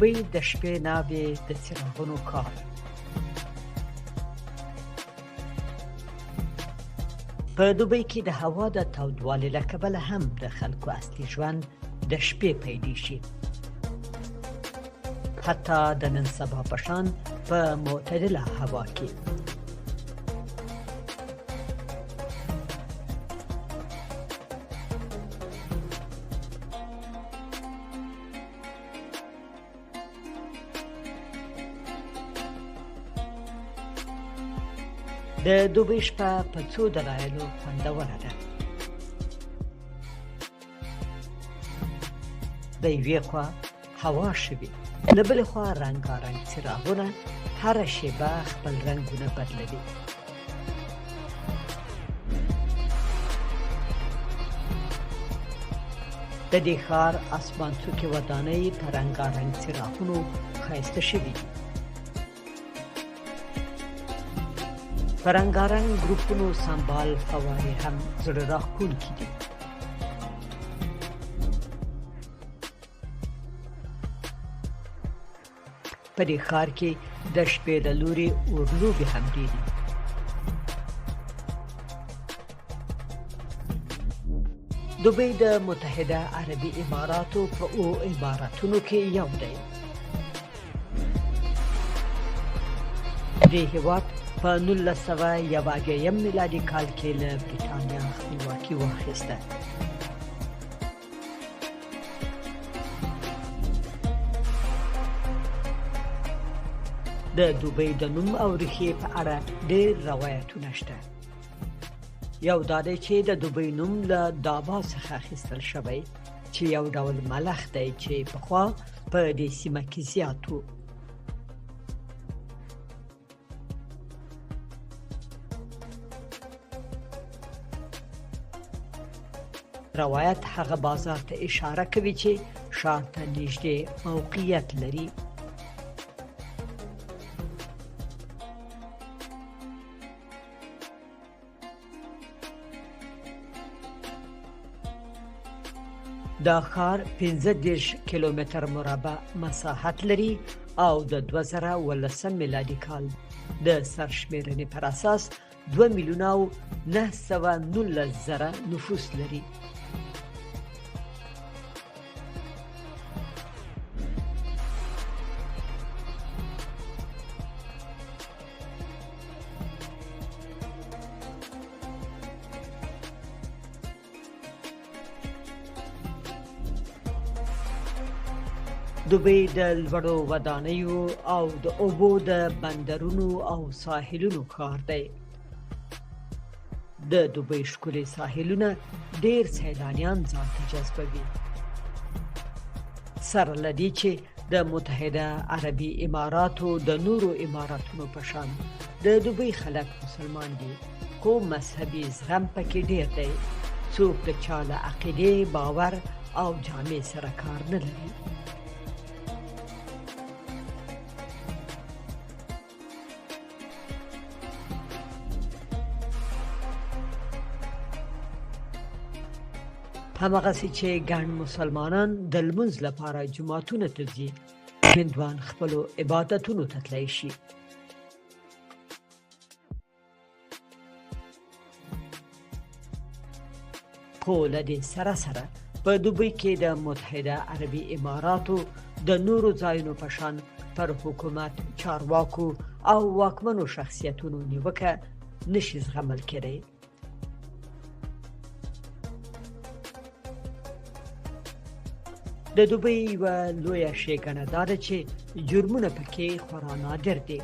دوبۍ د شپې ناوې د څراغونو ښار. په دوبۍ کې د هوا د تودوالي له کبله هم د خلکو اصلي ژوند د شپې پیلېږي. حتی د نن سبا په شان په معتدله هوا کې. د دوبۍ شپه په څو دلایلو خوندوره ده. د یوې خوا هوا ښه وي، له بلې خوا رنګارنګ څراغونه هره شیبه خپل رنګونه بدلوي. د دې ښار اسمان څوکې ودانۍ په رنګارنګ څراغونو ښایسته شوې دي. په رنګارنګ ګروپونو سمبال فوارې هم زړه راښکونکي دي. په دې ښار کې د شپې له لوري اورلوبې هم ډېرې دي. دوبۍ د متحده عربي اماراتو په اوو امارتونو کې یو دی. دې هیواد په 1971 میلادي کال کې له بریټانیا خپلواکي واخیسته. د دوبۍ د نوم او ریښې په اړه ډېر روایتونه شته. یو دا دی چې د دوبۍ نوم له دابا څخه اخیستل شوی، چې یو ډول ملخ دی چې پخوا په دې سیمه کې زیات و. روایت هغه بازار ته اشاره کوي چې ښار ته نږدې موقعیت لري. دا ښار 15 کیلومتر مربع مساحت لري او د 2010 میلادي کال د سرشمیرنې پر اساس 2 میلیونه او 919 زره نفوس لري. دوبۍ د لوړو ودانیو او د اوبو د بندرونو او ساحلونو ښار دی. د دوبۍ ښکلي ساحلونه ډیر سیلانیان ځان ته جذبوي. سره له دې چې د متحده عربي اماراتو د نورو اماراتونو په شان د دوبۍ خلک مسلمان دي، خو مذهبي زغم پکې ډیر دی. څوک د چا له عقیدې، باور او جامې سره کار نه لري. همغسې چې ګڼ مسلمانان د لمونځ لپاره جوماتونو ته ځي، هندوان خپلو عبادتونو ته تلای شي. خو له دې سره سره په دوبۍ کې د متحده عربي اماراتو د نورو ځایونو په شان پر حکومت، چارواکو او واکمنو شخصیتونو نیوکه نشي زغمل کېدای. د دوبۍ یوه لویه ښېګڼه دا ده چې جرمونه پکې خورا نادر دي.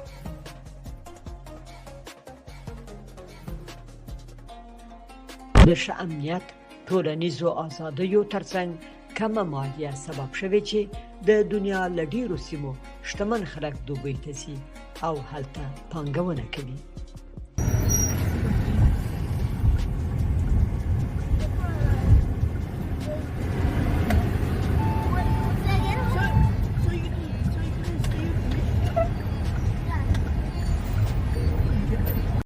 د ښه امنیت، ټولنیزو ازادیو ترڅنګ کمه مالیه سبب شوې چې د دنیا له ډیرو سیمو شتمن خلک دوبۍ ته ځي او هلته پانګونه کوي.